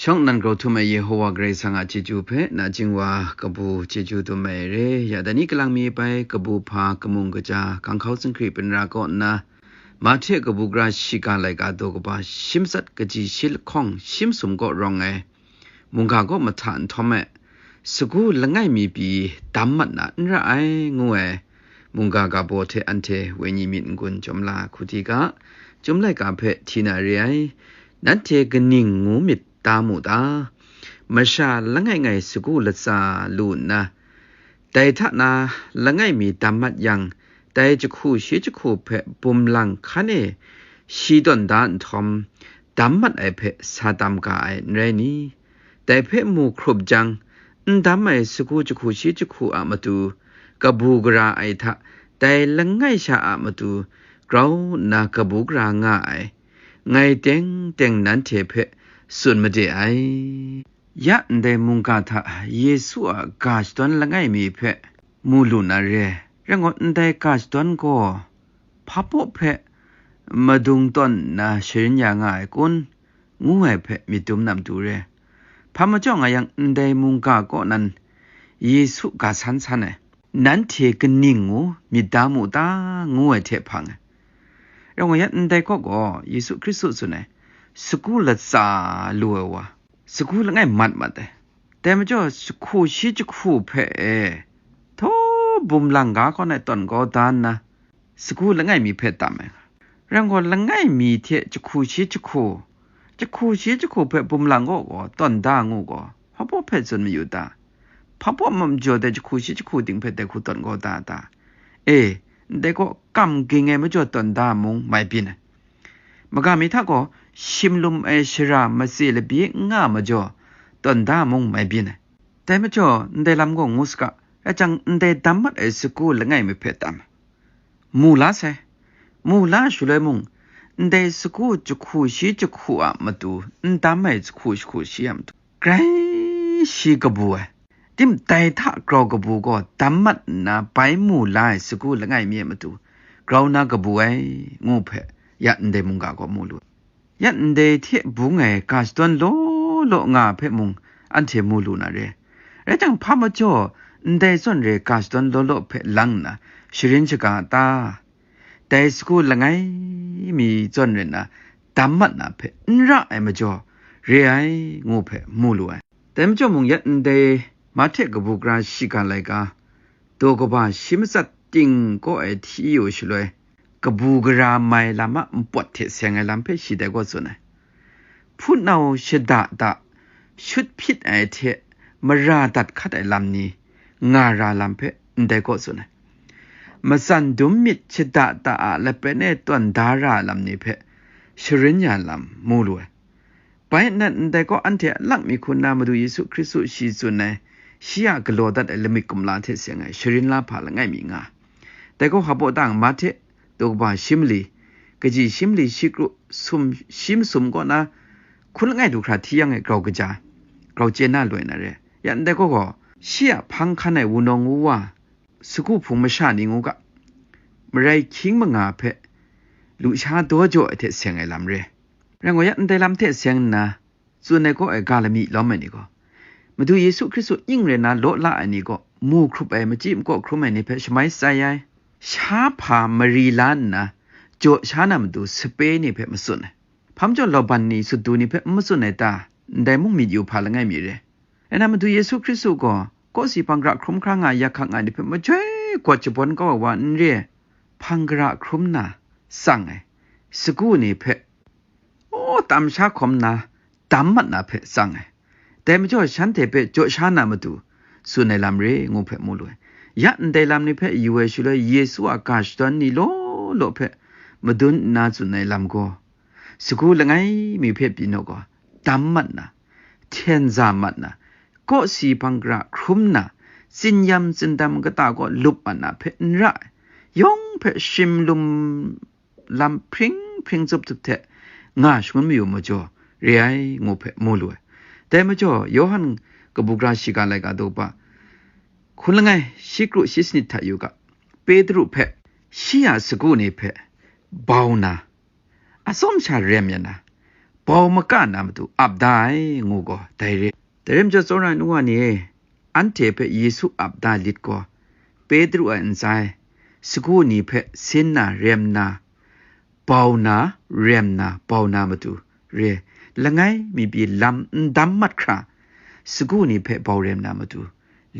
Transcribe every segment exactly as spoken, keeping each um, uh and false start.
Shawng nnan grau htum ai Yehowa Karai Kasang a chyeju hpe nachying wa kabu chyeju dum ai re. Ya dai ni kalang mi bai kabu hpa kamung kaja kanghkau zingkri pinra kaw nna, Mahte kabu gara shiga laika daw kaba shi matsat kaji shi lahkawng shi masum kaw rawng ai mungga kaw mahta nhtawm e, sagu langai mi pyi dam mat na n ra ai, ngu ai mungga ga baw hte anhte wenyi myit n-gun chyawm la hku di ga, Chyum laika hpe hti na re ai, nanhte kaning ngu myit ta mu ta? Masha langai ngai sagu latsa lu nna, dai hta na langai mi dam mat yang, dai jahku shi jahku hpe bum lang hkan e shi tawn da nhtawm, dam mat ai hpe sa dam ga ai n rai ni? Dai hpe mu hkrup jang, n dam ai sagu jahku shi jahku a matu kabu gara ai hta, dai langai sha a matu grau nna kabu gara nga ai, ngai teng teng nanhte hpe tsun made ai. Ya ndai mungga hta Yesu a ga shadawn langai mi hpe mu lu na re. Rai ngut, ndai ga shadawn gaw hpa baw hpe madung tawn nna sharin ya nga ai kun, ngu ai hpe myit dum na matu re. Hpa majaw nga yang, ndai mungga kaw nan Yesu ga san san ai, nanhte kaning ngu myit da mu ta, ngu ai hte hpang ai. Rai ngut, ya ndai kaw gaw Yesu Hkristu tsun ai, sagu latsa lu ai wa, sagu langai mat mat ai. Dai majaw, jahku shi jahku hpe e, htaw bum lang ga kaw na tawn kau da nna, sagu langai mi hpe tam ai. Rai gaw, langai mi hte jahku shi jahku, jahku shi jahku hpe bum lang kaw gaw tawn da ngu gaw, hpa baw hpe tsun mayu ta? Hpa baw majaw dai jahku shi jahku ting hpe dai hku tawn kau da ta? E, ndai kaw kam ging ai majaw tawn da mung mai byin ai. Maga mi hta gaw, shim lum ai shara matse labye n nga majaw, tawn da mung mai byin ai. Dai majaw, ndai lam gaw ngu saga, rai jang, ndai dam mat ai sagu langai mi hpe tam, mu la sai. Mu la shaloi mung, ndai sagu jahku shi jahku a matu, n dam ai jahku jahku shi a matu, grai shi kabu ai. Tim dai hta grau kabu gaw dam mat nna bai mu la ai sagu langai mi a matu, grau na kabu ai, ngu hpe, ya ndai mungga gaw mu lu. Ya ndai hte bung ai ga shadawn law law nga hpe mung anhte mu lu na re. Rai jang, hpa majaw ndai zawn re ga shadawn law law hpe lang nna sharin shaga a ta? Dai sagu langai mi zawn rai nna dam mat na hpe n ra ai majaw re ai, ngu hpe mu lu ai. Dai majaw mung, ya ndai Mahte kabu gara shiga laika, daw kaba shi matsat ting kaw ai hti yu shaloi, kabu gara mai lam a npawt hte seng ai lam hpe shi dai kaw tsun ai. Hpunau shada da shut hpyit ai hte mara dat hkat ai lam ni nga ra lam hpe ndai kaw tsun ai. Matsan dum myit shada da a lapen e tawn da ra ai lam ni hpe sharin ya lam mu lu ai. Bai nnan ndai kaw anhte a lak mi hku nna Madu Yesu Hkristu shi tsun ai, shi a galaw dat ai lamik kumla hte seng ai sharin la hpa langai mi nga. Dai gaw hpa baw tang Mahte, daw kaba shi mali, kaji shi mali shi kru sum shi masum kaw na, hkun langai du hkra hti yang e grau kaja, grau chye na loi na re. Ya ndai gaw gaw, shi a hpang hkan ai wunawng wuwa, sagu hpung masha ni ngu ga, marai hkying manga hpe lusha daw jaw ai hte seng ai lam re. Rai ngut, ya ndai lam hte seng nna, tsun ai kaw ai ga lami lawm ai ni gaw, Madu Yesu Hkristu ning rai nna law la ai ni gaw, mu hkrup ai, machyi makaw hkrum ai ni hpe shamai shatsai ai. Sha hpa mari la nna, jaw sha na matu sape ni hpe matsun ai. Hpa majaw lauban ni, sut du ni hpe n matsun ai ta? Ndai mung myit yu hpa langai mi re. Rai nna, Madu Yesu Hkristu gaw, kawsi hpang gara hkrum hkra nga ai, yak hkak nga ai ni hpe majoi gawt shabawn kau ai wa n re ai, hpang gara hkrum na tsang ai, sagu ni hpe, aw, tam sha hkawm nna, dam mat na hpe tsang ai. Dai majaw, shanhte hpe jaw sha na matu, tsun ai lam re, ngu hpe mu lu ai. Ya ndai lam ni hpe yu ai shaloi, Yesu a ga shadawn ni law law hpe madun nna tsun ai lam gaw, sagu langai mi hpe pyi naw gaw, dam mat na, hten za mat na, kawsi hpang gara hkrum na, tsinyam tsindam kata kaw lup mat na hpe n ra ai, yawng hpe shim lum lam hpring hpring tsup tsup hte nga shangun mayu majaw re ai, ngu hpe mu lu ai. Dai majaw, Yawhan kabu gara shiga laika daw kaba hkun langai shi kru shi sanit hta yu ga, Petru hpe shi a sagu ni hpe bau na, atsawm sha rem ya na, bau maka na matu ap da ai, ngu gaw dai re. Dai rai majaw, tsawra ai nu wa ni e, anhte hpe Yesu ap da lit gaw, Petru a ntsa e, sagu ni hpe sin na, rem na, bau na, rem na, bau na matu re, langai mi pyi lam n dam mat hkra, sagu ni hpe bau rem na matu,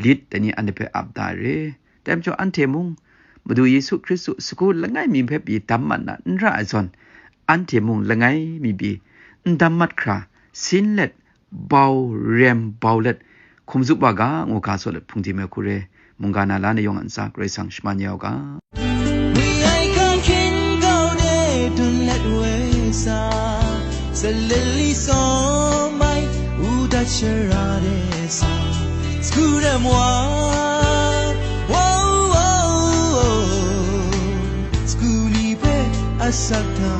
lit dai ni anhte hpe ap da re. Dai majaw, anhte mung Madu Yesu Hkristu sagu langai mi hpe pyi dam mat na n ra ai zawn, anhte mung langai mi pyi n dam mat hkra, sin let, bau rem bau let, hkum zup wa ga, ngu ga saw let, hpung tim ai hku re, mungga na la na yawng a ntsa Karai Kasang shaman ya u ga. Mui ai hkan hkyen kau de dun let we sa, Salili sawm ai u dat shara de sa, sagu ram wa, wow, wow, wow, sagu ni hpe asak hta,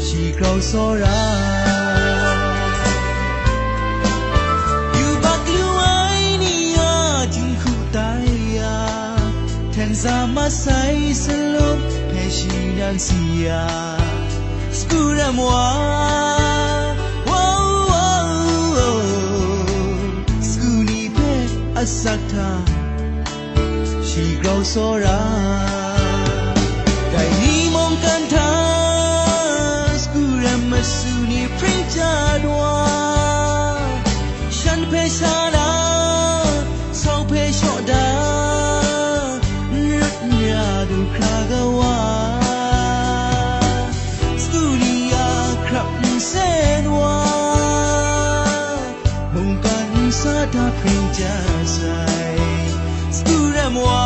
shi grau tsawra. Yubak lu ai ni a jinghku tai ya, hten sa masai salum hpe shi nan si ya, sagu ram wa, wow, wow, wow, sagu ni hpe asak hta, shi grau tsawra. Dai ni mungkan hta, sagu ram masu ni hpring jat wa, shan hpe sha la, sau hpe shaw da, n rat n ra du hkra ga wa, sagu ni a hkrap nsen wa, mungkan nsa hta hpring jat sai, sagu ram wa.